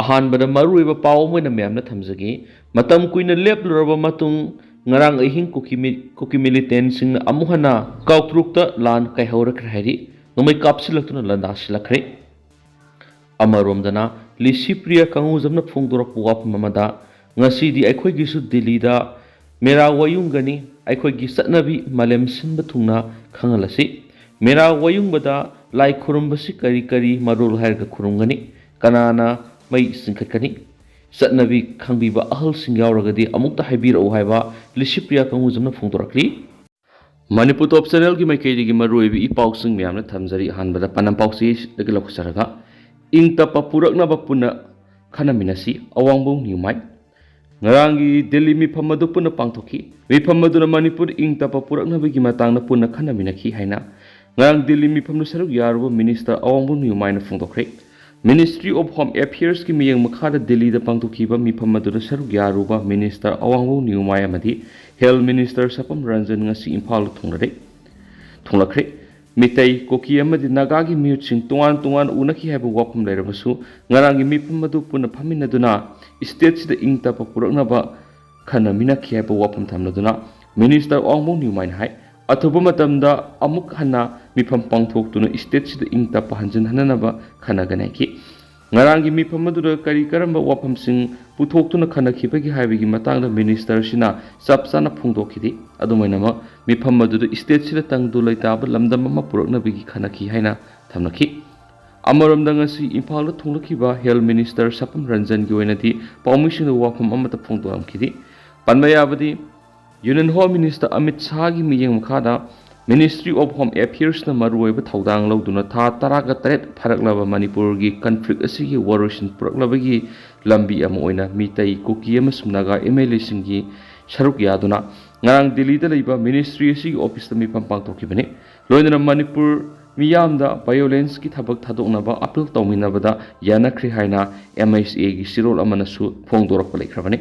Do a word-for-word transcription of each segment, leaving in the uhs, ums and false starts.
ꯑꯍꯥꯟꯕꯗ ꯃꯔꯨꯑꯣꯏꯕ ꯄꯥꯎ ꯑꯃ ꯑꯣꯏꯅ ꯃꯌꯥꯝꯅ ꯊꯝꯖꯒꯦ꯫ ꯃꯇꯝ ꯀꯨꯏꯅ ꯂꯦꯞꯂꯨꯔꯕ ꯃꯇꯨꯡ ꯉꯔꯥꯡ ꯑꯍꯤꯡ ꯀꯨꯀꯤ ꯃꯤ-, ꯀꯨꯀꯤ ꯃꯤꯂꯤꯇꯦꯟꯁꯤꯡꯅ ꯑꯃꯨꯛ ꯍꯟꯅ ꯀꯥꯎꯇ꯭ꯔꯨꯛꯇ ꯂꯥꯟ ꯀꯥꯏꯍꯧꯔꯛꯈ꯭ꯔꯦ ꯍꯥꯏꯔꯤ꯫ ꯅꯣꯡꯃꯩ ꯀꯥꯞꯁꯤꯜꯂꯛꯇꯨꯅ ꯂꯥꯟꯗꯥꯁꯤꯜꯂꯛꯈ꯭ꯔꯦ꯫ ꯑꯃꯔꯣꯝꯗꯅ ꯂꯤꯁꯤꯄ꯭ꯔꯤꯌꯥ ꯀꯪꯉꯨꯖꯝꯅ ꯐꯣꯡꯗꯣꯔꯛꯄ ꯋꯥꯐꯝ ꯑꯃꯗ, ꯉꯁꯤꯗꯤ ꯑꯩꯈꯣꯏꯒꯤꯁꯨ ꯗꯤꯜꯂꯤꯗ ꯃꯦꯔꯥ ꯋꯥꯌꯨꯡꯒꯅꯤ, ꯑꯩꯈꯣꯏꯒꯤ ꯆꯠꯅꯕꯤ ꯃꯥꯂꯦꯝ ꯁꯤꯟꯕ ꯊꯨꯡꯅ ꯈꯪꯍꯜꯂꯁꯤ꯫ ꯃꯦꯔꯥ ꯋꯥꯌꯨꯡꯕꯗ ꯂꯥꯏ ꯈꯨꯔꯨꯝꯕꯁꯤ ꯀꯔꯤ ꯀꯔꯤ ꯃꯔꯣꯜ ꯍꯥꯏꯔꯒ ꯈꯨꯔꯨꯝꯒꯅꯤ? ꯀꯅꯥꯅ ꯃꯩ ꯆꯤꯡꯈꯠꯀꯅꯤ? ꯆꯠꯅꯕꯤ ꯈꯪꯕꯤꯕ ꯑꯍꯜꯁꯤꯡ ꯌꯥꯎꯔꯒꯗꯤ ꯑꯃꯨꯛꯇ ꯍꯥꯏꯕꯤꯔꯛꯎ ꯍꯥꯏꯕ ꯂꯤꯁꯤꯄ꯭ꯔꯤꯌꯥ ꯀꯪꯉꯨꯖꯝꯅ ꯐꯣꯡꯗꯣꯔꯛꯂꯤ꯫ ꯃꯅꯤꯄꯨꯔ ꯇꯣꯞ ꯆꯦꯅꯦꯜꯒꯤ ꯃꯥꯏꯀꯩꯗꯒꯤ ꯃꯔꯨꯑꯣꯏꯕ ꯏ ꯄꯥꯎꯁꯤꯡ ꯃꯌꯥꯝꯅ ꯊꯝꯖꯔꯤ꯫ ꯑꯍꯥꯟꯕꯗ ꯄꯥꯟꯗꯝ ꯄꯥꯎꯆꯦꯗꯒꯤ ꯂꯧꯈꯠꯆꯔꯒ, ꯏꯪ ꯇꯞꯄ ꯄꯨꯔꯛꯅꯕ ꯄꯨꯟꯅ ꯈꯟꯅꯃꯤꯟꯅꯁꯤ, ꯑꯋꯥꯡꯕꯨꯡ ꯅ꯭ꯌꯨꯃꯥꯏ꯫ ꯉꯔꯥꯡꯒꯤ ꯗꯤꯜꯂꯤ ꯃꯤꯐꯝ ꯑꯗꯨ ꯄꯨꯟꯅ ꯄꯥꯡꯊꯣꯛꯈꯤ꯫ ꯃꯤꯐꯝ ꯑꯗꯨꯅ ꯃꯅꯤꯄꯨꯔ ꯏꯪ ꯇꯞꯄ ꯄꯨꯔꯛꯅꯕꯒꯤ ꯃꯇꯥꯡꯗ ꯄꯨꯟꯅ ꯈꯟꯅꯃꯤꯟꯅꯈꯤ ꯍꯥꯏꯅ ꯉꯔꯥꯡ ꯗꯤꯜꯂꯤ ꯃꯤꯐꯝꯗ ꯁꯔꯨꯛ ꯌꯥꯔꯨꯕ ꯃꯤꯅꯤꯁꯇꯔ ꯑꯋꯥꯡꯕꯨꯡ ꯅ꯭ꯌꯨꯃꯥꯏꯅ ꯐꯣꯡꯗꯣꯛꯈ꯭ꯔꯦ꯫ Ministry of Home Affairsꯀꯤ ꯃꯤꯠꯌꯦꯡ ꯃꯈꯥꯗ ꯗꯤꯜꯂꯤꯗ ꯄꯥꯡꯊꯣꯛꯈꯤꯕ ꯃꯤꯐꯝ ꯑꯗꯨꯗ ꯁꯔꯨꯛ ꯌꯥꯔꯨꯕ ꯃꯤꯅꯤꯁꯇꯔ ꯑꯋꯥꯡꯕꯨꯡ ꯅ꯭ꯌꯨꯃꯥꯏ ꯑꯃꯗꯤ Health Minister ꯁꯄꯝ ꯔꯟꯖꯟ ꯉꯁꯤ ꯏꯝꯐꯥꯜꯗ ꯊꯨꯡꯂꯔꯦ, ꯊꯨꯡꯂꯛꯈ꯭ꯔꯦ꯫ ꯃꯤꯇꯩ, ꯀꯨꯀꯤ ꯑꯃꯗꯤ ꯅꯥꯒꯥꯒꯤ ꯃꯤꯍꯨꯠꯁꯤꯡ ꯇꯣꯉꯥꯟ ꯇꯣꯉꯥꯟ ꯎꯅꯈꯤ ꯍꯥꯏꯕ ꯋꯥꯐꯝ ꯂꯩꯔꯕꯁꯨ, ꯉꯔꯥꯡꯒꯤ ꯃꯤꯐꯝ ꯑꯗꯨ ꯄꯨꯟꯅ ꯐꯝꯃꯤꯟꯅꯗꯨꯅ stateꯁꯤꯗ ꯏꯪ ꯇꯞꯄ ꯄꯨꯔꯛꯅꯕ ꯈꯟꯅꯃꯤꯟꯅꯈꯤ ꯍꯥꯏꯕ ꯋꯥꯐꯝ ꯊꯝꯂꯗꯨꯅ ꯃꯤꯅꯤꯁꯇꯔ ꯑꯋꯥꯡꯕꯨꯡ ꯅ꯭ꯌꯨꯃꯥꯏꯅ ꯍꯥꯏ, ꯑꯊꯨꯕ ꯃꯇꯝꯗ ꯑꯃꯨꯛ ꯍꯟꯅ ꯃꯤꯐꯝ ꯄꯥꯡꯊꯣꯛꯇꯨꯅ stateꯁꯤꯗ ꯏꯪ ꯇꯞꯄ ꯍꯟꯖꯤꯟꯍꯟꯅꯅꯕ ꯈꯟꯅꯒꯅꯤ ꯍꯥꯏꯈꯤ꯫ ꯉꯔꯥꯡꯒꯤ ꯃꯤꯐꯝ ꯑꯗꯨꯗ ꯀꯔꯤ ꯀꯔꯝꯕ ꯋꯥꯐꯝꯁꯤꯡ ꯄꯨꯊꯣꯛꯇꯨꯅ ꯈꯟꯅꯈꯤꯕꯒꯦ ꯍꯥꯏꯕꯒꯤ ꯃꯇꯥꯡꯗ ꯃꯤꯅꯤꯁꯇꯔꯁꯤꯅ ꯆꯞ ꯆꯥꯅ ꯐꯣꯡꯗꯣꯛꯈꯤꯗꯦ꯫ ꯑꯗꯨꯃꯥꯏꯅꯃꯛ, ꯃꯤꯐꯝ ꯑꯗꯨꯗ stateꯁꯤꯗ ꯇꯪꯗꯨ ꯂꯩꯇꯥꯕ ꯂꯝꯗꯝ ꯑꯃ ꯄꯨꯔꯛꯅꯕꯒꯤ ꯈꯟꯅꯈꯤ ꯍꯥꯏꯅ ꯊꯝꯂꯛꯈꯤ꯫ ꯑꯃꯔꯣꯝꯗ, ꯉꯁꯤ ꯏꯝꯐꯥꯜꯗ ꯊꯨꯡꯂꯛꯈꯤꯕ Health Minister ꯁꯄꯝ ꯔꯟꯖꯟꯒꯤ ꯑꯣꯏꯅꯗꯤ ꯄꯥꯎꯃꯤꯁꯤꯡꯗ ꯋꯥꯐꯝ ꯑꯃꯠꯇ ꯐꯣꯡꯗꯣꯛꯂꯝꯈꯤꯗꯦ꯫ ꯄꯟꯕ ꯌꯥꯕꯗꯤ, Union Home Minister ꯑꯃꯤꯠ ꯁꯥꯍꯒꯤ ꯃꯤꯠꯌꯦꯡ ꯃꯈꯥꯗ Ministry of Home Affairsꯅ ꯃꯔꯨꯑꯣꯏꯕ ꯊꯧꯗꯥꯡ ꯂꯧꯗꯨꯅ ꯊꯥ ꯇꯔꯥꯒ ꯇꯔꯦꯠ ꯐꯥꯔꯛꯂꯕ ꯃꯅꯤꯄꯨꯔꯒꯤ conflict ꯑꯁꯤꯒꯤ ꯋꯥꯔꯣꯏꯁꯤꯟ ꯄꯨꯔꯛꯂꯕꯒꯤ ꯂꯝꯕꯤ ꯑꯃ ꯑꯣꯏꯅ ꯃꯤꯇꯩ, ꯀꯨꯀꯤ ꯑꯃꯁꯨꯡ ꯅꯥꯒꯥ MLAꯁꯤꯡꯒꯤ ꯁꯔꯨꯛ ꯌꯥꯗꯨꯅ ꯉꯔꯥꯡ ꯗꯤꯜꯂꯤꯗ ꯂꯩꯕ ministry ꯑꯁꯤꯒꯤ officeꯇ ꯃꯤꯐꯝ ꯄꯥꯡꯊꯣꯛꯈꯤꯕꯅꯤ꯫ ꯂꯣꯏꯅꯅ ꯃꯅꯤꯄꯨꯔ ꯃꯤꯌꯥꯝꯗ violenceꯀꯤ ꯊꯕꯛ ꯊꯥꯗꯣꯛꯅꯕ appeal ꯇꯧꯃꯤꯟꯅꯕꯗ ꯌꯥꯅꯈ꯭ꯔꯦ ꯍꯥꯏꯅ MHAꯒꯤ ꯆꯦꯔꯣꯜ ꯑꯃꯅꯁꯨ ꯐꯣꯡꯗꯣꯔꯛꯄ ꯂꯩꯈ꯭ꯔꯕꯅꯤ꯫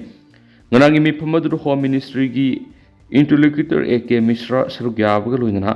ꯉꯔꯥꯡꯒꯤ ꯃꯤꯐꯝ ꯑꯗꯨꯗ Home Ministryꯒꯤ Interlocutor A K ꯃꯤꯁ꯭ꯔꯥ ꯁꯔꯨꯛ ꯌꯥꯕꯒ ꯂꯣꯏꯅꯅ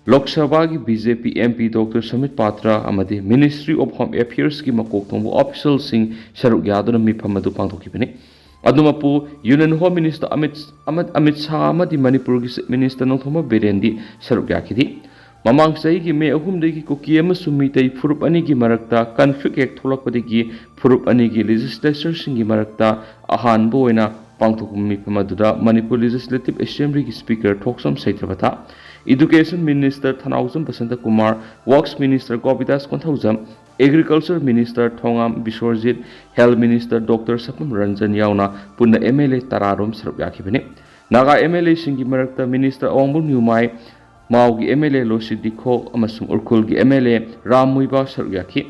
ꯂꯣꯛ ꯁꯚꯥꯒꯤ B J P M P doctor submit ꯄꯥꯇ꯭ꯔ ꯑꯃꯗꯤ Ministry of Home Affairs ꯀꯤ ꯃꯀꯣꯛ ꯊꯣꯡꯕ official ꯁꯤꯡ ꯁꯔꯨꯛ ꯌꯥꯗꯨꯅ ꯃꯤꯐꯝ ꯑꯗꯨ ꯄꯥꯡꯊꯣꯛꯈꯤꯕꯅꯤ꯫ ꯑꯗꯨꯃꯛꯄꯨ Union Home Minister ꯑꯃꯤꯠ, ꯑꯃ-, ꯑꯃꯤꯠ ꯁꯥꯍ ꯑꯃꯗꯤ ꯃꯅꯤꯄꯨꯔꯒꯤ Chief Minister ꯅꯣꯡꯊꯣꯝꯕꯝ ꯕꯤꯔꯦꯟꯗꯤ ꯁꯔꯨꯛ ꯌꯥꯈꯤꯗꯦ꯫ ꯃꯃꯥꯡ ꯆꯍꯤꯒꯤ ꯃꯦ ꯑꯍꯨꯝꯗꯒꯤ ꯀꯨꯀꯤ ꯑꯃꯁꯨꯡ ꯃꯤꯇꯩ ꯐꯨꯔꯨꯞ ꯑꯅꯤꯒꯤ ꯃꯔꯛꯇ conflict ꯍꯦꯛ ꯊꯣꯛꯂꯛꯄꯗꯒꯤ ꯐꯨꯔꯨꯞ ꯑꯅꯤꯒꯤ legislature ꯁꯤꯡꯒꯤ ꯃꯔꯛꯇ ꯑꯍꯥꯟꯕ ꯑꯣꯏꯅ ꯄꯥꯡꯊꯣꯛꯄ ꯃꯤꯐꯝ ꯑꯗꯨꯗ ꯃꯅꯤꯄꯨꯔ Legislative Assembly ꯒꯤ Speaker Thokchom Satyabrata, Education Minister Thounaojam Basanta Kumar, Works Minister Gopidas Konthoujam, Agriculture Minister Thongam Biswajit, Health Minister doctor Sapam Ranjan ꯌꯥꯎꯅ ꯄꯨꯟꯅ ꯑꯦꯝ ꯑꯦꯜ ꯑꯦ ꯇꯔꯥꯔꯣꯝ ꯁꯔꯨꯛ ꯌꯥꯈꯤꯕꯅꯤ꯫ ꯅꯥꯒꯥ ꯑꯦꯝ ꯑꯦꯜ ꯑꯦꯁꯤꯡꯒꯤ ꯃꯔꯛꯇ Minister ꯑꯋꯥꯡꯕꯝ ꯅ꯭ꯌꯨꯃꯥꯏ, ꯃꯥꯎꯒꯤ M L A Losii Dikho ꯑꯃꯁꯨꯡ ꯎꯔꯈꯨꯜꯒꯤ M L A Ram Muivah ꯁꯔꯨꯛ ꯌꯥꯈꯤ꯫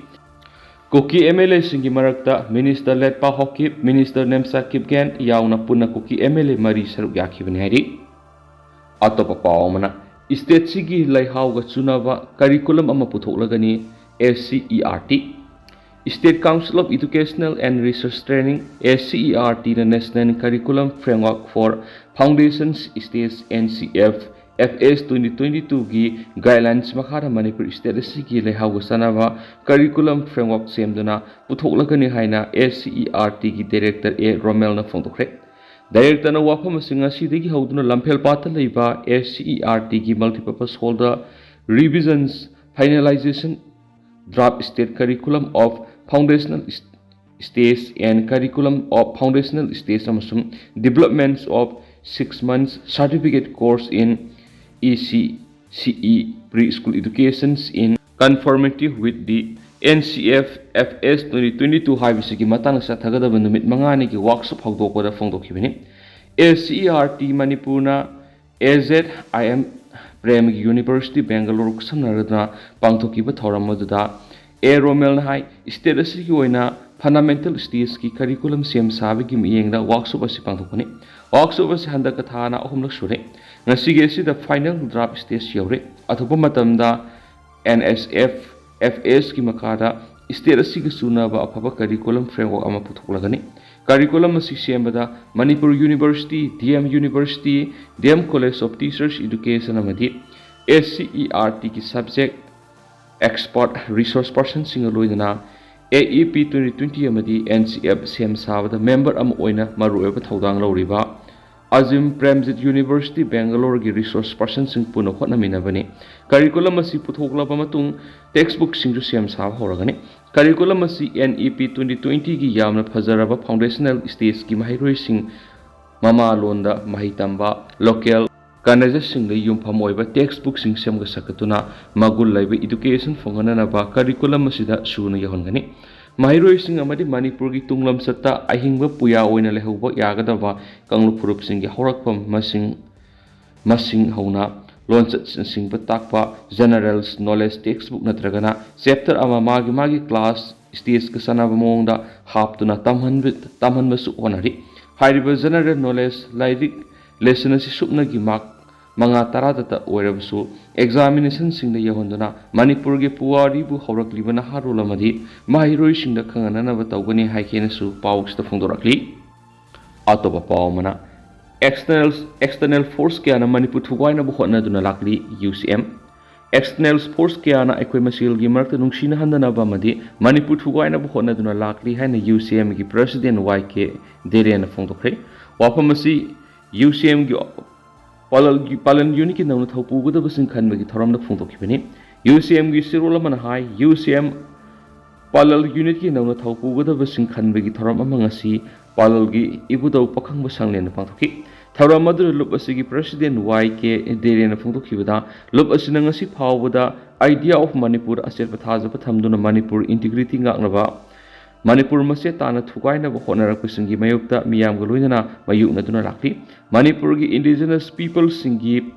ꯀꯨꯀꯤ ꯑꯦꯝ ꯑꯦꯜ ꯑꯦꯁꯤꯡꯒꯤ ꯃꯔꯛꯇ Minister ꯂꯦꯠꯄꯥ ꯍꯣꯀꯤꯞ, Minister ꯅꯦꯝꯆꯥ ꯀꯤꯞꯒꯦꯟ ꯌꯥꯎꯅ ꯄꯨꯟꯅ ꯀꯨꯀꯤ ꯑꯦꯝ ꯑꯦꯜ ꯑꯦ ꯃꯔꯤ ꯁꯔꯨꯛ ꯌꯥꯈꯤꯕꯅꯤ ꯍꯥꯏꯔꯤ꯫ ꯑꯇꯣꯞꯄ ꯄꯥꯎ ꯑꯃꯅ, ꯁ꯭ꯇꯦꯠꯁꯤꯒꯤ ꯂꯩꯍꯥꯎꯒ ꯆꯨꯅꯕ ꯀꯔꯤꯀꯨꯂꯝ ꯑꯃ ꯄꯨꯊꯣꯛꯂꯒꯅꯤ, S C E R T. State Council of Educational and Research Training, S C E R ꯇꯤꯅ National Curriculum Framework for Foundations Stage, N C F F S twenty twenty-two ꯒꯤ guidelines ꯃꯈꯥꯗ Manipur state ꯑꯁꯤꯒꯤ ꯂꯩꯍꯥꯎꯒ ꯆꯥꯟꯅꯕ curriculum framework ꯁꯦꯝꯗꯨꯅ ꯄꯨꯊꯣꯛꯂꯒꯅꯤ ꯍꯥꯏꯅ ꯑꯦꯁ C E R ꯇꯤꯒꯤ Director ꯑꯦ ꯔꯣꯃꯦꯜꯅ ꯐꯣꯡꯗꯣꯛꯈ꯭ꯔꯦ꯫ Directorꯅ ꯋꯥꯐꯝ ꯑꯁꯤ ꯉꯁꯤꯗꯒꯤ ꯍꯧꯗꯨꯅ ꯂꯝꯐꯦꯜꯄꯥꯠꯇ ꯂꯩꯕ ꯑꯦꯁ ꯁꯤ ꯏ ꯑꯥꯔ ꯇꯤꯒꯤ Multipurpose Hallꯗ Revisions, Finalization, Draft State Curriculum of Foundational Stage and Curriculum of Foundational Stage ꯑꯃꯁꯨꯡ Developments of Six Months Certificate Course in E C C E Preschool Educations in Conformity with the N C F F S twenty twenty-two ꯍꯥꯏꯕꯁꯤꯒꯤ ꯃꯇꯥꯡꯗ ꯆꯠꯊꯒꯗꯕ ꯅꯨꯃꯤꯠ ꯃꯉꯥꯅꯤꯒꯤ workshop ꯍꯧꯗꯣꯛꯄꯗ ꯐꯣꯡꯗꯣꯛꯈꯤꯕꯅꯤ꯫ ꯑꯦꯁ C E R T ꯃꯅꯤꯄꯨꯔꯅ ꯑꯦ Z ꯑꯥꯏ M ꯄ꯭ꯔꯦꯝꯒꯤ University Bangalore ꯈꯨꯠꯁꯝꯅꯔꯗꯨꯅ ꯄꯥꯡꯊꯣꯛꯈꯤꯕ ꯊꯧꯔꯝ ꯑꯗꯨꯗ ꯑꯦ ꯔꯣꯃꯦꯜꯅ ꯍꯥꯏ, state ꯑꯁꯤꯒꯤ ꯑꯣꯏꯅ fundamental stageꯀꯤ curriculum ꯁꯦꯝ ꯁꯥꯕꯒꯤ ꯃꯤꯠꯌꯦꯡꯗ workshop ꯑꯁꯤ ꯄꯥꯡꯊꯣꯛꯄꯅꯤ꯫ Workshop ꯑꯁꯤ ꯍꯟꯗꯛꯀ ꯊꯥꯅ ꯑꯍꯨꯝꯂꯛ ꯁꯨꯔꯦ꯫ ꯉꯁꯤꯒꯤ ꯑꯁꯤꯗ final draft stage ꯌꯧꯔꯦ꯫ ꯑꯊꯨꯕ ꯃꯇꯝꯗ N C F F S ꯀꯤ ꯃꯈꯥꯗ state ꯑꯁꯤꯒ ꯆꯨꯅꯕ ꯑꯐꯕ curriculum framework ꯑꯃ ꯄꯨꯊꯣꯛꯂꯒꯅꯤ꯫ Curriculum ꯑꯁꯤ ꯁꯦꯝꯕꯗ Manipur University, D M University, D M College of Teachers Education ꯑꯃꯗꯤ ꯑꯦꯁ ꯁꯤ ꯏ ꯑꯥꯔ ꯇꯤꯒꯤ ꯁꯕꯖꯦꯛ ꯑꯦꯛꯁꯄꯔꯠ ꯔꯤꯁꯣꯔꯁ ꯄꯔꯁꯟꯁꯤꯡꯒ ꯂꯣꯏꯅꯅ ꯑꯦ ꯏ ꯄꯤ ꯇ꯭ꯋꯦꯟꯇꯤ ꯇ꯭ꯋꯦꯟꯇꯤ ꯑꯃꯗꯤ ꯑꯦꯟ ꯁꯤ ꯑꯦꯐ ꯁꯦꯝ ꯁꯥꯕꯗ ꯃꯦꯝꯕꯔ ꯑꯃ ꯑꯣꯏꯅ ꯃꯔꯨꯑꯣꯏꯕ ꯊꯧꯗꯥꯡ ꯂꯧꯔꯤꯕ ꯑꯖꯤꯝ ꯄ꯭ꯔꯦꯝꯖꯤꯠ ꯌꯨꯅꯤꯚꯔꯁꯤꯇꯤ ꯕꯦꯡꯒꯂꯣꯔꯒꯤ ꯔꯤꯁꯣꯔꯁ ꯄꯔꯁꯟꯁꯤꯡ ꯄꯨꯟꯅ ꯍꯣꯠꯅꯃꯤꯟꯅꯕꯅꯤ꯫ ꯀꯔꯤꯀꯨꯂꯝ ꯑꯁꯤ ꯄꯨꯊꯣꯛꯂꯕ ꯃꯇꯨꯡ ꯇꯦꯛꯁꯕꯨꯛꯁꯤꯡꯁꯨ ꯁꯦꯝ ꯁꯥꯕ ꯍꯧꯔꯒꯅꯤ꯫ ꯀꯔꯤꯀꯨꯂꯝ ꯑꯁꯤ ꯑꯦꯟ ꯏ ꯄꯤ ꯇ꯭ꯋꯦꯟꯇꯤ ꯇ꯭ꯋꯦꯟꯇꯤꯒꯤ ꯌꯥꯝꯅ ꯐꯖꯔꯕ ꯐꯥꯎꯟꯗꯦꯁꯅꯦꯜ ꯁ꯭ꯇꯦꯖꯀꯤ ꯃꯍꯩꯔꯣꯏꯁꯤꯡ ꯃꯃꯥ ꯂꯣꯟꯗ ꯃꯍꯩ ꯇꯝꯕ, ꯂꯣꯀꯦꯜ ꯀꯥꯟꯅꯖꯁꯤꯡꯗ ꯌꯨꯝꯐꯝ ꯑꯣꯏꯕ ꯇꯦꯛꯁꯕꯨꯛꯁꯤꯡ ꯁꯦꯝꯒꯠ ꯁꯥꯒꯠꯇꯨꯅ ꯃꯒꯨꯟ ꯂꯩꯕ ꯏꯗꯨꯀꯦꯁꯟ ꯐꯪꯍꯟꯅꯅꯕ ꯀꯔꯤꯀꯨꯂꯝ ꯑꯁꯤꯗ ꯁꯨꯅ ꯌꯧꯍꯟꯒꯅꯤ꯫ ꯃꯍꯩꯔꯣꯏꯁꯤꯡ ꯑꯃꯗꯤ ꯃꯅꯤꯄꯨꯔꯒꯤ ꯇꯨꯡ ꯂꯝꯆꯠꯇ ꯑꯍꯤꯡꯕ ꯄꯨꯌꯥ ꯑꯣꯏꯅ ꯂꯩꯍꯧꯕ ꯌꯥꯒꯗꯕ ꯀꯥꯡꯂꯨꯞ ꯐꯨꯔꯨꯞꯁꯤꯡꯒꯤ ꯍꯧꯔꯛꯐꯝ ꯃꯁꯤꯡ ꯃꯁꯤꯡ ꯍꯧꯅ ꯂꯣꯟꯆꯠ ꯁꯤꯡꯕ ꯇꯥꯛꯄ ꯖꯦꯅꯔꯦꯜ ꯅꯣꯂꯦꯖ ꯇꯦꯛꯁꯕꯨꯛ ꯅꯠꯇ꯭ꯔꯒꯅ ꯆꯦꯞꯇꯔ ꯑꯃ ꯃꯥꯒꯤ ꯃꯥꯒꯤ ꯀ꯭ꯂꯥꯁ ꯁ꯭ꯇꯦꯖꯀ ꯆꯥꯟꯅꯕ ꯃꯑꯣꯡꯗ ꯍꯥꯞꯇꯨꯅ ꯇꯝꯍꯟꯕ-, ꯇꯝꯍꯟꯕꯁꯨ ꯍꯣꯠꯅꯔꯤ꯫ ꯍꯥꯏꯔꯤꯕ ꯖꯦꯅꯔꯦꯜ ꯅꯣꯂꯦꯖ ꯂꯥꯏꯔꯤꯛ ꯂꯦꯁꯟ ꯑꯁꯤ ꯁꯨꯞꯅꯒꯤ ꯃꯥꯔꯛ ꯃꯉꯥ ꯇꯔꯥꯗꯇ ꯑꯣꯏꯔꯕꯁꯨ ꯑꯦꯛꯖꯥꯃꯤꯅꯦꯁꯟꯁꯤꯡꯗ ꯌꯧꯍꯟꯗꯨꯅ ꯃꯅꯤꯄꯨꯔꯒꯤ ꯄꯨꯋꯥꯔꯤꯕꯨ ꯍꯧꯔꯛꯂꯤꯕ ꯅꯍꯥꯔꯣꯜ ꯑꯃꯗꯤ ꯃꯍꯩꯔꯣꯏꯁꯤꯡꯗ ꯈꯪꯍꯟꯅꯅꯕ ꯇꯧꯒꯅꯤ ꯍꯥꯏꯈꯤꯅꯁꯨ ꯄꯥꯎꯁꯤꯗ ꯐꯣꯡꯗꯣꯔꯛꯂꯤ꯫ ꯑꯇꯣꯞꯄ ꯄꯥꯎ ꯑꯃꯅ, ꯑꯦꯛꯁꯇꯔꯅꯦꯜ, ꯑꯦꯛꯁꯇꯔꯅꯦꯜ ꯐꯣꯔꯁ ꯀꯌꯥꯅ ꯃꯅꯤꯄꯨꯔ ꯊꯨꯒꯥꯏꯅꯕ ꯍꯣꯠꯅꯗꯨꯅ ꯂꯥꯛꯂꯤ, ꯌꯨ ꯁꯤ ꯑꯦꯝ꯫ ꯑꯦꯛꯁꯇꯔꯅꯦꯜ ꯐꯣꯔꯁ ꯀꯌꯥꯅ ꯑꯩꯈꯣꯏ ꯃꯁꯦꯜꯒꯤ ꯃꯔꯛꯇ ꯅꯨꯡꯁꯤꯅꯍꯟꯗꯅꯕ ꯑꯃꯗꯤ ꯃꯅꯤꯄꯨꯔ ꯊꯨꯒꯥꯏꯅꯕ ꯍꯣꯠꯅꯗꯨꯅ ꯂꯥꯛꯂꯤ ꯍꯥꯏꯅ ꯌꯨ ꯁꯤ ꯑꯦꯝꯒꯤ ꯄ꯭ꯔꯦꯁꯤꯗꯦꯟ ꯋꯥꯏ ꯀꯦ ꯗꯦꯔꯦꯟꯅ ꯐꯣꯡꯗꯣꯛꯈ꯭ꯔꯦ꯫ ꯋꯥꯐꯝ ꯑꯁꯤ ꯌꯨ ꯁꯤ ꯑꯦꯝꯒꯤ ꯄꯥꯂꯜꯒꯤ, ꯄꯥꯂꯟ ꯌꯨꯅꯤꯠꯀꯤ ꯅꯧꯅ ꯊꯧ ꯄꯨꯒꯗꯕꯁꯤꯡ ꯈꯟꯕꯒꯤ ꯊꯧꯔꯝꯗ ꯐꯣꯡꯗꯣꯛꯈꯤꯕꯅꯤ꯫ ꯌꯨ ꯁꯤ ꯑꯦꯝꯒꯤ ꯆꯦꯔꯣꯜ ꯑꯃꯅ ꯍꯥꯏ, ꯌꯨ ꯁꯤ ꯑꯦꯝ ꯄꯥꯂꯜ ꯌꯨꯅꯤꯠꯀꯤ ꯅꯧꯅ ꯊꯧ ꯄꯨꯒꯗꯕꯁꯤꯡ ꯈꯟꯕꯒꯤ ꯊꯧꯔꯝ ꯑꯃ ꯉꯁꯤ ꯄꯥꯂꯜꯒꯤ ꯏꯕꯨꯙꯧ ꯄꯥꯈꯪꯕ ꯁꯪꯂꯦꯟꯗ ꯄꯥꯡꯊꯣꯛꯈꯤ꯫ ꯊꯧꯔꯝ ꯑꯗꯨꯗ ꯂꯨꯞ ꯑꯁꯤꯒꯤ ꯄ꯭ꯔꯦꯁꯤꯗꯦꯟ ꯋꯥꯏ ꯀꯦ ꯗꯦꯔꯦꯟꯅ ꯐꯣꯡꯗꯣꯛꯈꯤꯕꯗ, ꯂꯨꯞ ꯑꯁꯤꯅ ꯉꯁꯤ ꯐꯥꯎꯕꯗ ꯑꯥꯏꯗꯤꯌꯥ ꯑꯣꯐ ꯃꯅꯤꯄꯨꯔ ꯑꯆꯦꯠꯄ ꯊꯥꯖꯕ ꯊꯝꯗꯨꯅ ꯃꯅꯤꯄꯨꯔ ꯏꯟꯇꯤꯒ꯭ꯔꯤꯇꯤ ꯉꯥꯛꯅꯕ, ꯃꯅꯤꯄꯨꯔ ꯃꯆꯦꯠ ꯇꯥꯅ ꯊꯨꯒꯥꯏꯅꯕ ꯍꯣꯠꯅꯔꯛꯄꯁꯤꯡꯒꯤ ꯃꯥꯌꯣꯛꯇ ꯃꯤꯌꯥꯝꯒ ꯂꯣꯏꯅꯅ ꯃꯥꯌꯣꯛꯅꯗꯨꯅ ꯂꯥꯛꯂꯤ꯫ ꯃꯅꯤꯄꯨꯔꯒꯤ ꯏꯟꯗꯤꯖꯤꯅꯁ ꯄꯤꯄꯜꯁꯤꯡꯒꯤ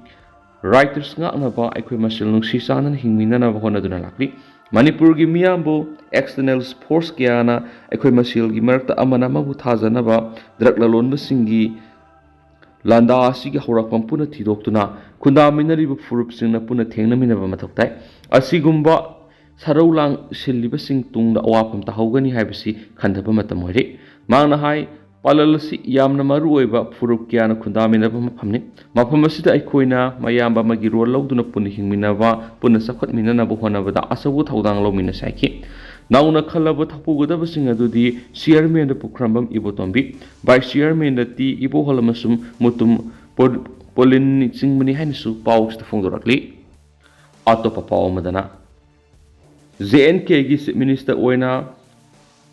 ꯔꯥꯏꯠꯁ ꯉꯥꯛꯅꯕ, ꯑꯩꯈꯣꯏ ꯃꯁꯦꯜ ꯅꯨꯡꯁꯤ ꯆꯥꯟꯅꯅ ꯍꯤꯡꯃꯤꯟꯅꯅꯕ ꯍꯣꯠꯅꯗꯨꯅ ꯂꯥꯛꯂꯤ꯫ ꯃꯅꯤꯄꯨꯔꯒꯤ ꯃꯤꯌꯥꯝꯕꯨ ꯑꯦꯛꯁꯇꯔꯅꯦꯜ ꯐꯣꯔꯁ ꯀꯌꯥꯅ ꯑꯩꯈꯣꯏ ꯃꯁꯦꯜꯒꯤ ꯃꯔꯛꯇ ꯑꯃꯅ ꯑꯃꯕꯨ ꯊꯥꯖꯅꯕ ꯗ꯭ꯔꯒ ꯂꯂꯣꯟꯕꯁꯤꯡꯒꯤ ꯂꯥꯟꯗꯥ ꯑꯁꯤꯒꯤ ꯍꯧꯔꯛꯐꯝ ꯄꯨꯟꯅ ꯊꯤꯗꯣꯛꯇꯨꯅ ꯈꯨꯟꯗꯥꯃꯤꯟꯅꯔꯤꯕ ꯐꯨꯔꯨꯞꯁꯤꯡꯅ ꯄꯨꯟꯅ ꯊꯦꯡꯅꯃꯤꯟꯅꯕ ꯃꯊꯧ ꯇꯥꯏ꯫ ꯑꯁꯤꯒꯨꯝꯕ ꯁꯔꯧ ꯂꯥꯡꯁꯤꯜꯂꯤꯕꯁꯤꯡ ꯇꯨꯡꯗ ꯑꯋꯥꯐꯝ ꯇꯥꯍꯧꯒꯅꯤ ꯍꯥꯏꯕꯁꯤ ꯈꯟꯊꯕ ꯃꯇꯝ ꯑꯣꯏꯔꯦ꯫ ꯃꯍꯥꯛꯅ ꯍꯥꯏ, ꯄꯥꯂꯜ ꯑꯁꯤ ꯌꯥꯝꯅ ꯃꯔꯨꯑꯣꯏꯕ ꯐꯨꯔꯨꯞ ꯀꯌꯥꯅ ꯈꯨꯟꯗꯥꯃꯤꯟꯅꯕ ꯃꯐꯝꯅꯤ꯫ ꯃꯐꯝ ꯑꯁꯤꯗ ꯑꯩꯈꯣꯏꯅ ꯃꯌꯥꯝꯕ ꯑꯃꯒꯤ ꯔꯣꯜ ꯂꯧꯗꯨꯅ ꯄꯨꯟꯅ ꯍꯤꯡꯃꯤꯟꯅꯕ, ꯄꯨꯟꯅ ꯆꯥꯎꯈꯠꯃꯤꯟꯅꯅꯕ ꯍꯣꯠꯅꯕꯗ ꯑꯆꯧꯕ ꯊꯧꯗꯥꯡ ꯂꯧꯃꯤꯟꯅꯁꯤ ꯍꯥꯏꯈꯤ꯫ ꯅꯧꯅ ꯈꯜꯂꯕ ꯊꯧꯄꯨꯒꯗꯕꯁꯤꯡ ꯑꯗꯨꯗꯤ ꯆꯤꯌꯔꯃꯦꯟꯗ ꯄꯨꯈ꯭ꯔꯝꯕꯝ ꯏꯕꯣꯇꯣꯝꯕꯤ, ꯚꯥꯏꯁ ꯆꯤꯌꯔꯃꯦꯟꯗ ꯇꯤ ꯏꯕꯣꯍꯣꯜ ꯑꯃꯁꯨꯡ ꯃꯨꯇꯨꯝ ꯄꯣ-, ꯄꯣꯂꯤꯟꯅꯤꯆꯤꯡꯕꯅꯤ ꯍꯥꯏꯅꯁꯨ ꯄꯥꯎꯁꯤꯗ ꯐꯣꯡꯗꯣꯔꯛꯂꯤ꯫ ꯑꯇꯣꯞꯄ ꯄꯥꯎ ꯑꯃꯗꯅ, ꯖꯦ ꯑꯦꯟ ꯀꯦꯒꯤ ꯆꯤꯐ ꯃꯤꯅꯤꯁꯇꯔ ꯑꯣꯏꯅ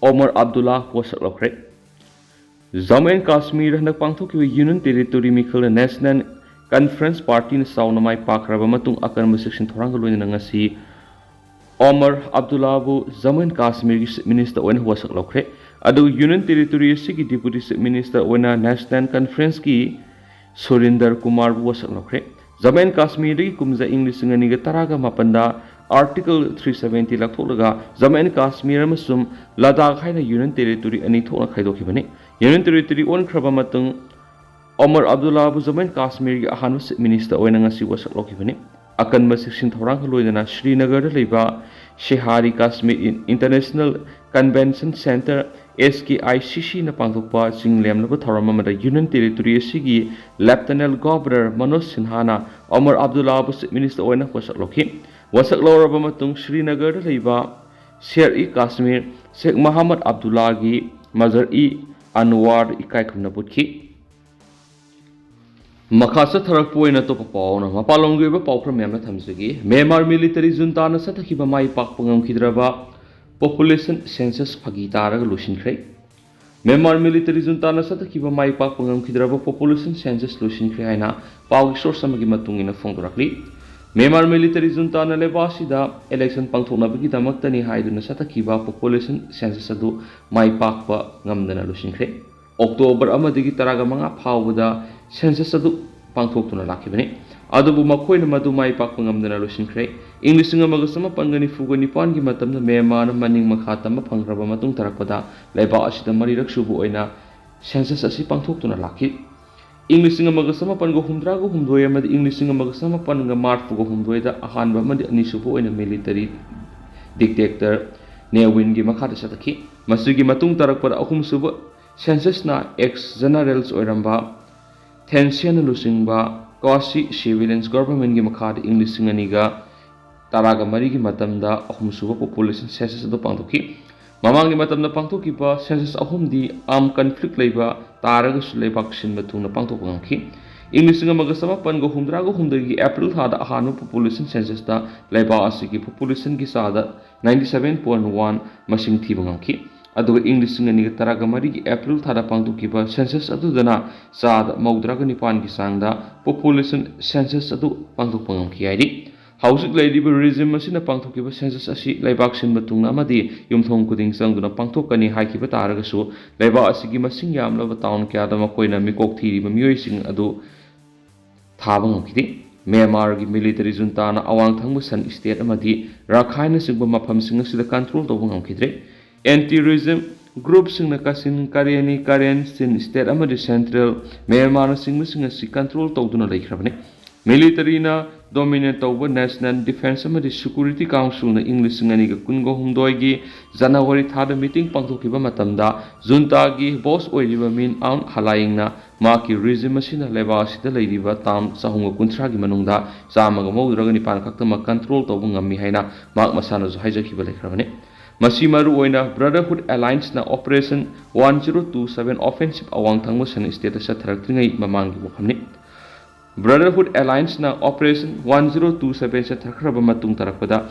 ꯑꯣꯃꯔ ꯑꯕꯗꯨꯜꯂꯥ ꯋꯥꯁꯛ ꯂꯧꯈ꯭ꯔꯦ꯫ ꯖꯝꯃꯨ ꯑꯦꯟ ꯀꯥꯁꯃꯤꯔ ꯍꯟꯗꯛ ꯄꯥꯡꯊꯣꯛꯈꯤꯕ ꯌꯨꯅꯤꯌꯟ ꯇꯦꯔꯤꯇꯣꯔꯤ ꯃꯤꯈꯜꯗ ꯅꯦꯁꯅꯦꯜ ꯀꯟꯐꯔꯦꯟꯁ ꯄꯥꯔꯇꯤꯅ ꯆꯥꯎꯅ ꯃꯥꯏ ꯄꯥꯛꯈ꯭ꯔꯕ ꯃꯇꯨꯡ, ꯑꯀꯟꯕ ꯆꯦꯛꯁꯤꯟ ꯊꯧꯔꯥꯡꯒ ꯂꯣꯏꯅꯅ ꯉꯁꯤ ꯑꯣꯃꯔ ꯑꯕꯗꯨꯜꯂꯥꯕꯨ ꯖꯝꯃꯨ ꯑꯦꯟ ꯀꯥꯁꯃꯤꯔꯒꯤ ꯆꯤꯐ ꯃꯤꯅꯤꯁꯇꯔ ꯑꯣꯏꯅ ꯋꯥꯁꯛ ꯂꯧꯈ꯭ꯔꯦ꯫ ꯑꯗꯨꯒ ꯌꯨꯅꯤꯌꯟ ꯇꯦꯔꯤꯇꯣꯔꯤ ꯑꯁꯤꯒꯤ ꯗꯤꯄꯨꯇꯤ ꯆꯤꯐ ꯃꯤꯅꯤꯁꯇꯔ ꯑꯣꯏꯅ ꯅꯦꯁꯅꯦꯜ ꯀꯟꯐꯔꯦꯟꯁꯀꯤ ꯁꯨꯔꯤꯟꯗꯔ ꯀꯨꯃꯥꯔꯕꯨ ꯋꯥꯁꯛ ꯂꯧꯈ꯭ꯔꯦ꯫ ꯖꯝꯃꯨ ꯑꯦꯟ ꯀꯥꯁꯃꯤꯔꯗꯒꯤ ꯀꯨꯝꯖꯥ ꯏꯪ ꯂꯤꯁꯤꯡ ꯑꯅꯤꯒ ꯇꯔꯥꯒ ꯃꯥꯄꯟꯗ ꯑꯥꯔꯇꯤꯀꯜ ꯊ꯭ꯔꯤ ꯁꯚꯦꯟꯇꯤ ꯂꯧꯊꯣꯛꯂꯒ ꯖꯝꯃꯨ ꯑꯦꯟ ꯀꯥꯁꯃꯤꯔ ꯑꯃꯁꯨꯡ ꯂꯗꯥꯈ ꯍꯥꯏꯅ ꯌꯨꯅꯤꯌꯟ ꯇꯦꯔꯤꯇꯣꯔꯤ ꯑꯅꯤ ꯊꯣꯛꯅ ꯈꯥꯏꯗꯣꯛꯈꯤꯕꯅꯤ꯫ ꯌꯨꯅꯤꯌꯟ ꯇꯦꯔꯤꯇꯣꯔꯤ ꯑꯣꯟꯈ꯭ꯔꯕ ꯃꯇꯨꯡ ꯑꯣꯃꯔ ꯑꯕꯗꯨꯜꯂꯥꯕꯨ ꯖꯝꯃꯨ ꯑꯦꯟ ꯀꯥꯁꯃꯤꯔꯒꯤ ꯑꯍꯥꯟꯕ ꯆꯤꯐ ꯃꯤꯅꯤꯁꯇꯔ ꯑꯣꯏꯅ ꯉꯁꯤ ꯋꯥꯁꯛ ꯂꯧꯈꯤꯕꯅꯤ꯫ ꯑꯀꯟꯕ ꯆꯦꯛꯁꯤꯟ ꯊꯧꯔꯥꯡꯒ ꯂꯣꯏꯅꯅ ꯁ꯭ꯔꯤꯅꯒꯔꯗ ꯂꯩꯕ ꯁꯦꯍꯥꯔꯤ ꯀꯥꯁꯃꯤꯔ ꯏꯟ-, international convention centre, S K I C ꯁꯤꯅ ꯄꯥꯡꯊꯣꯛꯄ ꯆꯤꯡ ꯂꯦꯝꯂꯕ ꯊꯧꯔꯝ ꯑꯃꯗ ꯌꯨꯅꯤꯌꯟ ꯇꯦꯔꯤꯇꯣꯔꯤ ꯑꯁꯤꯒꯤ ꯂꯦꯐꯇꯅꯦꯟ ꯒꯚꯔꯅꯔ ꯃꯅꯣꯖ ꯁꯤꯟꯍꯥꯅ ꯑꯣꯃꯔ ꯑꯕꯗꯨꯜꯂꯥꯕꯨ ꯆꯤꯐ ꯃꯤꯅꯤꯁꯇꯔ ꯑꯣꯏꯅ ꯋꯥꯁꯛ ꯂꯧꯈꯤ꯫ ꯋꯥꯁꯛ ꯂꯧꯔꯕ ꯃꯇꯨꯡ ꯁ꯭ꯔꯤꯅꯒꯔꯗ ꯂꯩꯕ ꯁꯦꯔ ꯏ ꯀꯥꯁꯃꯤꯔ ꯁꯦꯈ ꯃꯍꯃꯗ ꯑꯕꯗꯨꯜꯂꯥꯒꯤ ꯃꯖꯔ ꯏ ꯑꯟꯋꯥꯔ ꯏꯀꯥꯏ ꯈꯨꯝꯅꯕ ꯎꯠꯈꯤ꯫ ꯃꯈꯥ ꯆꯠꯊꯔꯛꯄ ꯑꯣꯏꯅ ꯑꯇꯣꯞꯄ ꯄꯥꯎꯅ ꯃꯄꯥꯟꯂꯣꯝꯒꯤ ꯑꯣꯏꯕ ꯄꯥꯎ ꯈꯔ ꯃꯌꯥꯝꯅ ꯊꯝꯖꯒꯦ꯫ ꯃ꯭ꯌꯥꯟꯃꯥꯔ ꯃꯤꯂꯤꯇꯔꯤ ꯖꯨꯟꯇꯥꯅ ꯆꯠꯊꯈꯤꯕ ꯃꯥꯏ ꯄꯥꯛꯄ ꯉꯝꯈꯤꯗ꯭ꯔꯕ ꯄꯣꯄꯨꯂꯦꯁꯟ ꯁꯦꯟꯁꯁ ꯐꯥꯒꯤ ꯇꯥꯔꯒ ꯂꯣꯏꯁꯤꯟꯈ꯭ꯔꯦ꯫ ꯃ꯭ꯌꯥꯟꯃꯥꯔ ꯃꯤꯂꯤꯇꯔꯤ ꯖꯨꯟꯇꯥꯅ ꯆꯠꯊꯈꯤꯕ ꯃꯥꯏ ꯄꯥꯛꯄ ꯉꯝꯈꯤꯗ꯭ꯔꯕ ꯄꯣꯄꯨꯂꯦꯁꯟ ꯁꯦꯟꯁꯁ ꯂꯣꯏꯁꯤꯟꯈ꯭ꯔꯦ ꯍꯥꯏꯅ ꯄꯥꯎꯒꯤ ꯁꯣꯔꯁ ꯑꯃꯒꯤ ꯃꯇꯨꯡ ꯏꯟꯅ ꯐꯣꯡꯗꯣꯔꯛꯂꯤ꯫ ꯃ꯭ꯌꯥꯟꯃꯥꯔ ꯃꯤꯂꯤꯇꯔꯤ ꯖꯨꯟꯇꯥꯅ ꯂꯩꯕꯥꯛ ꯑꯁꯤꯗ ꯏꯂꯦꯛꯁꯟ ꯄꯥꯡꯊꯣꯛꯅꯕꯒꯤꯗꯃꯛꯇꯅꯤ ꯍꯥꯏꯗꯨꯅ ꯆꯠꯊꯈꯤꯕ ꯄꯣꯄꯨꯂꯦꯁꯟ ꯁꯦꯟꯁꯁ ꯑꯗꯨ ꯃꯥꯏ ꯄꯥꯛꯄ ꯉꯝꯗꯅ ꯂꯣꯏꯁꯤꯟꯈ꯭ꯔꯦ꯫ ꯑꯣꯛꯇꯣꯕꯔ ꯑꯃꯗꯒꯤ ꯇꯔꯥꯒ ꯃꯉꯥ ꯐꯥꯎꯕꯗ ꯁꯦꯟꯁꯁ ꯑꯗꯨ ꯄꯥꯡꯊꯣꯛꯇꯨꯅ ꯂꯥꯛꯈꯤꯕꯅꯤ꯫ ꯑꯗꯨꯕꯨ ꯃꯈꯣꯏꯅ ꯃꯗꯨ ꯃꯥꯏ ꯄꯥꯛꯄ ꯉꯝꯗꯅ ꯂꯣꯏꯁꯤꯟꯈ꯭ꯔꯦ꯫ ꯏꯪ ꯂꯤꯁꯤꯡ ꯑꯃꯒ ꯆꯃꯥꯄꯟꯒ ꯅꯤꯐꯨꯒ ꯅꯤꯄꯥꯟꯒꯤ ꯃꯇꯝꯗ ꯃ꯭ꯌꯥꯟꯃꯥꯔꯅ ꯃꯅꯤꯡ ꯃꯈꯥ ꯇꯝꯕ ꯐꯪꯈ꯭ꯔꯕ ꯃꯇꯨꯡ ꯇꯥꯔꯛꯄꯗ ꯂꯩꯕꯥꯛ ꯑꯁꯤꯗ ꯃꯔꯤꯔꯛ ꯁꯨꯕ ꯑꯣꯏꯅ ꯁꯦꯟꯁꯁ ꯑꯁꯤ ꯄꯥꯡꯊꯣꯛꯇꯨꯅ ꯂꯥꯛꯈꯤ꯫ ꯏꯪ ꯂꯤꯁꯤꯡ ꯑꯃꯒ ꯆꯃꯥꯄꯟꯒ ꯍꯨꯝꯗ꯭ꯔꯥꯒ ꯍꯨꯝꯗꯣꯏ ꯑꯃꯗꯤ ꯏꯪ ꯂꯤꯁꯤꯡ ꯑꯃꯒ ꯆꯃꯥꯄꯟꯒ ꯃꯔꯤꯐꯨꯒ ꯍꯨꯝꯗꯣꯏꯗ ꯑꯍꯥꯟꯕ ꯑꯃꯗꯤ ꯑꯅꯤꯁꯨꯕ ꯑꯣꯏꯅ ꯃꯤꯂꯤꯇꯔꯤ ꯗꯤꯛꯇꯦꯛꯇꯔ ꯅꯦ ꯋꯤꯟꯒꯤ ꯃꯈꯥꯗ ꯆꯠꯊꯈꯤ꯫ ꯃꯁꯤꯒꯤ ꯃꯇꯨꯡ ꯇꯥꯔꯛꯄꯗ ꯑꯍꯨꯝꯁꯨꯕ Censusꯅ ex generals ꯑꯣꯏꯔꯝꯕ Thein Sein ꯂꯨꯆꯤꯡꯕ quasi civilians governmentꯀꯤ ꯃꯈꯥꯗ ꯏꯪ ꯂꯤꯁꯤꯡ ꯑꯅꯤꯒ ꯇꯔꯥꯒ ꯃꯔꯤꯒꯤ ꯃꯇꯝꯗ ꯑꯍꯨꯝꯁꯨꯕ population census ꯑꯗꯨ ꯄꯥꯡꯊꯣꯛꯈꯤ꯫ ꯃꯃꯥꯡꯒꯤ ꯃꯇꯝꯗ ꯄꯥꯡꯊꯣꯛꯈꯤꯕ census ꯑꯍꯨꯝꯗꯤ armed conflict ꯂꯩꯕ ꯇꯥꯔꯒꯁꯨ ꯂꯩꯕꯥꯛ ꯁꯤꯟꯕ ꯊꯨꯡꯅ ꯄꯥꯡꯊꯣꯛꯄ ꯉꯝꯈꯤ꯫ ꯏꯪ ꯂꯤꯁꯤꯡ ꯑꯃꯒ ꯆꯃꯥꯄꯟꯒ ꯍꯨꯝꯗ꯭ꯔꯥꯒ ꯍꯨꯝꯗꯣꯏꯒꯤ April ꯊꯥꯗ ꯑꯍꯥꯟꯕ population censusꯇ ꯂꯩꯕꯥꯛ ꯑꯁꯤꯒꯤ populationꯒꯤ ꯆꯥꯗ ninety seven point one ꯃꯁꯤꯡ ꯊꯤꯕ ꯉꯝꯈꯤ꯫ ꯑꯗꯨꯒ ꯏꯪ ꯂꯤꯁꯤꯡ ꯑꯅꯤꯒ ꯇꯔꯥꯒ ꯃꯔꯤꯒꯤ April ꯊꯥꯗ ꯄꯥꯡꯊꯣꯛꯈꯤꯕ census ꯑꯗꯨꯗꯅ ꯆꯥꯗ ꯃꯧꯗ꯭ꯔꯥꯒ ꯅꯤꯄꯥꯟꯒꯤ ꯆꯥꯡꯗ population census ꯑꯗꯨ ꯄꯥꯡꯊꯣꯛꯄ ꯉꯝꯈꯤ ꯍꯥꯏꯔꯤ꯫ ꯍꯧꯖꯤꯛ ꯂꯩꯔꯤꯕ regime ꯑꯁꯤꯅ ꯄꯥꯡꯊꯣꯛꯈꯤꯕ census ꯑꯁꯤ ꯂꯩꯕꯥꯛ ꯁꯤꯟꯕ ꯊꯨꯡꯅ ꯑꯃꯗꯤ ꯌꯨꯝꯊꯣꯡ ꯈꯨꯗꯤꯡ ꯆꯪꯗꯨꯅ ꯄꯥꯡꯊꯣꯛꯀꯅꯤ ꯍꯥꯏꯈꯤꯕ ꯇꯥꯔꯒꯁꯨ, ꯂꯩꯕꯥꯛ ꯑꯁꯤꯒꯤ ꯃꯁꯤꯡ ꯌꯥꯝꯂꯕ town ꯀꯌꯥꯗ ꯃꯈꯣꯏꯅ ꯃꯤꯀꯣꯛ ꯊꯤꯔꯤꯕ ꯃꯤꯑꯣꯏꯁꯤꯡ ꯑꯗꯨ ꯊꯥꯕ ꯉꯝꯈꯤꯗꯦ꯫ ꯃ꯭ꯌꯥꯟꯃꯥꯔꯒꯤ military juntaꯅ ꯑꯋꯥꯡ ꯊꯪꯕ Shan state ꯑꯃꯗꯤ ꯔꯥꯈꯥꯏꯟꯅꯆꯤꯡꯕ ꯃꯐꯝꯁꯤꯡ ꯑꯁꯤꯗ control ꯇꯧꯕ ꯉꯝꯈꯤꯗ꯭ꯔꯦ꯫ Anti-regime groupꯁꯤꯡꯅ ꯀꯥꯆꯤꯟ, ꯀꯥꯔꯦꯟꯅꯤ, ꯀꯥꯔꯦꯟ, ꯆꯤꯟ state ꯑꯃꯗꯤ central ꯃ꯭ꯌꯥꯟꯃꯥꯔꯅꯆꯤꯡꯕꯁꯤꯡ ꯑꯁꯤ control ꯇꯧꯗꯨꯅ ꯂꯩꯈ꯭ꯔꯕꯅꯤ꯫ Militaryꯅ dominate ꯇꯧꯕ National Defence ꯑꯃꯗꯤ Security Councilꯅ ꯏꯪ ꯂꯤꯁꯤꯡ ꯑꯅꯤꯒ ꯀꯨꯟꯒ ꯍꯨꯝꯗꯣꯏꯒꯤ January ꯊꯥꯗ meeting ꯄꯥꯡꯊꯣꯛꯈꯤꯕ ꯃꯇꯝꯗ, juntaꯒꯤ boss ꯑꯣꯏꯔꯤꯕ Min Aung Hlaingꯅ ꯃꯍꯥꯛꯀꯤ regime ꯑꯁꯤꯅ ꯂꯩꯕꯥꯛ ꯑꯁꯤꯗ ꯂꯩꯔꯤꯕ town ꯆꯍꯨꯝꯒ ꯀꯨꯟꯊ꯭ꯔꯥꯒꯤ ꯃꯅꯨꯡꯗ ꯆꯥꯝꯃꯒ ꯃꯧꯗ꯭ꯔꯥꯒ ꯅꯤꯄꯥꯟ ꯈꯛꯇꯃꯛ control ꯇꯧꯕ ꯉꯝꯃꯤ ꯍꯥꯏꯅ ꯃꯍꯥꯛ ꯃꯁꯥꯅꯁꯨ ꯍꯥꯏꯖꯈꯤꯕ ꯂꯩꯈ꯭ꯔꯕꯅꯤ꯫ ꯃꯁꯤ ꯃꯔꯨꯑꯣꯏꯅ Brotherhood Allianceꯅ Operation one zero two seven offensive ꯑꯋꯥꯡ ꯊꯪꯕ Shan stateꯇ ꯆꯠꯊꯔꯛꯇ꯭ꯔꯤꯉꯩ ꯃꯃꯥꯡꯒꯤ ꯋꯥꯐꯝꯅꯤ꯫ Brotherhood Allianceꯅ Operation one zero two seven ꯆꯠꯊꯈ꯭ꯔꯕ ꯃꯇꯨꯡ ꯇꯥꯔꯛꯄꯗ,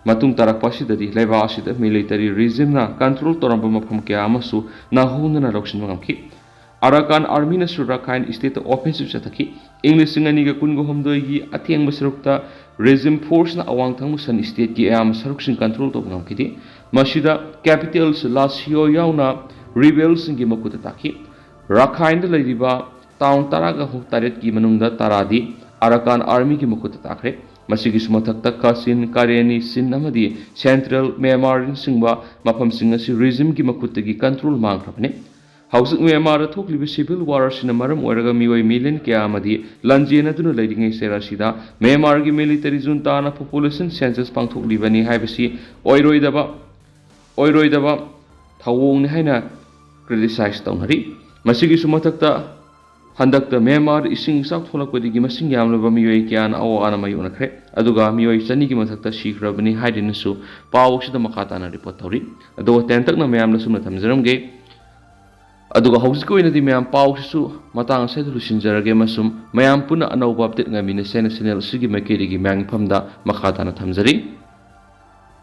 ꯃꯇꯨꯡ ꯇꯥꯔꯛꯄ ꯑꯁꯤꯗꯗꯤ ꯂꯩꯕꯥꯛ ꯑꯁꯤꯗ military regimeꯅ control ꯇꯧꯔꯝꯕ ꯃꯐꯝ ꯀꯌꯥ ꯑꯃꯁꯨ ꯅꯧꯍꯧꯅꯅ ꯂꯧꯁꯤꯟꯕ ꯉꯝꯈꯤ꯫ Arakan Armyꯅꯁꯨ Rakhine stateꯇ offensive ꯆꯠꯊꯈꯤ꯫ ꯏꯪ ꯂꯤꯁꯤꯡ ꯑꯅꯤꯒ ꯀꯨꯟꯒ ꯍꯨꯝꯗꯣꯏꯒꯤ ꯑꯊꯦꯡꯕ ꯁꯔꯨꯛꯇ regime forceꯅ ꯑꯋꯥꯡ ꯊꯪꯕ Shan stateꯀꯤ ꯑꯌꯥꯝꯕ ꯁꯔꯨꯛꯁꯤꯡ control ꯇꯧꯕ ꯉꯝꯈꯤꯗꯦ꯫ ꯃꯁꯤꯗ capital Lashio ꯌꯥꯎꯅ rebelꯁꯤꯡꯒꯤ ꯃꯈꯨꯠꯇ ꯇꯥꯈꯤ꯫ ꯔꯥꯈꯥꯏꯟꯗ ꯂꯩꯔꯤꯕ town ꯇꯔꯥꯒ ꯇꯔꯦꯠꯀꯤ ꯃꯅꯨꯡꯗ ꯇꯔꯥꯗꯤ Arakan Armyꯒꯤ ꯃꯈꯨꯠꯇ ꯇꯥꯈ꯭ꯔꯦ꯫ ꯃꯁꯤꯒꯤꯁꯨ ꯃꯊꯛꯇ ꯀꯥꯆꯤꯟ, ꯀꯥꯔꯦꯟꯅꯤ, ꯆꯤꯟ ꯑꯃꯗꯤ central ꯃ꯭ꯌꯥꯟꯃꯥꯔꯅꯆꯤꯡꯕ ꯃꯐꯝꯁꯤꯡ ꯑꯁꯤ regimeꯒꯤ ꯃꯈꯨꯠꯇꯒꯤ control ꯃꯥꯡꯈ꯭ꯔꯕꯅꯤ꯫ ꯍꯧꯖꯤꯛ ꯃ꯭ꯌꯥꯟꯃꯥꯔꯗ ꯊꯣꯛꯂꯤꯕ civil war ꯑꯁꯤꯅ ꯃꯔꯝ ꯑꯣꯏꯔꯒ ꯃꯤꯑꯣꯏ million ꯀꯌꯥ ꯑꯃꯗꯤ ꯂꯥꯟꯖꯦꯟꯅꯗꯨꯅ ꯂꯩꯔꯤꯉꯩ ꯆꯩꯔꯥꯛ ꯑꯁꯤꯗ ꯃ꯭ꯌꯥꯟꯃꯥꯔꯒꯤ military juntaꯅ population census ꯄꯥꯡꯊꯣꯛꯂꯤꯕꯅꯤ ꯍꯥꯏꯕꯁꯤ ꯑꯣꯏꯔꯣꯏꯗꯕ, ꯑꯣꯏꯔꯣꯏꯗꯕ ꯊꯧꯑꯣꯡꯅꯤ ꯍꯥꯏꯅ ꯀ꯭ꯔꯤꯇꯤꯁꯥꯏꯖ ꯇꯧꯅꯔꯤ꯫ ꯃꯁꯤꯒꯤꯁꯨ ꯃꯊꯛꯇ, ꯍꯟꯗꯛꯇ ꯃ꯭ꯌꯥꯟꯃꯥꯔꯗ ꯏꯁꯤꯡ ꯏꯆꯥꯎ ꯊꯣꯛꯂꯛꯄꯗꯒꯤ ꯃꯁꯤꯡ ꯌꯥꯝꯂꯕ ꯃꯤꯑꯣꯏ ꯀꯌꯥꯅ ꯑꯋꯥ ꯑꯅꯥ ꯃꯥꯌꯣꯛꯅꯈ꯭ꯔꯦ, ꯑꯗꯨꯒ ꯃꯤꯑꯣꯏ ꯆꯅꯤꯒꯤ ꯃꯊꯛꯇ ꯁꯤꯈ꯭ꯔꯕꯅꯤ ꯍꯥꯏꯗꯨꯅꯁꯨ ꯄꯥꯎ ꯑꯁꯤꯗ ꯃꯈꯥ ꯇꯥꯅ ꯔꯤꯄꯣꯔꯠ ꯇꯧꯔꯤ꯫ ꯑꯗꯨꯒ ꯇꯦꯟꯇꯛꯅ ꯃꯌꯥꯝꯗ ꯁꯨꯝꯅ ꯊꯝꯖꯔꯝꯒꯦ꯫ ꯑꯗꯨꯒ ꯍꯧꯖꯤꯛꯀꯤ ꯑꯣꯏꯅꯗꯤ ꯃꯌꯥꯝ, ꯄꯥꯎꯁꯤꯁꯨ ꯃꯇꯥꯡ ꯑꯁꯤꯗ ꯂꯣꯏꯁꯤꯟꯖꯔꯒꯦ, ꯑꯃꯁꯨꯡ ꯃꯌꯥꯝ ꯄꯨꯟꯅ ꯑꯅꯧꯕ ꯑꯞꯗꯦꯠ ꯉꯥꯏꯃꯤꯟꯅꯁꯦꯅ ꯆꯦꯅꯦꯜ ꯑꯁꯤꯒꯤ ꯃꯥꯏꯀꯩꯗꯒꯤ ꯃꯌꯥꯝꯒꯤ ꯐꯝꯗ ꯃꯈꯥ ꯇꯥꯅ ꯊꯝꯖꯔꯤ꯫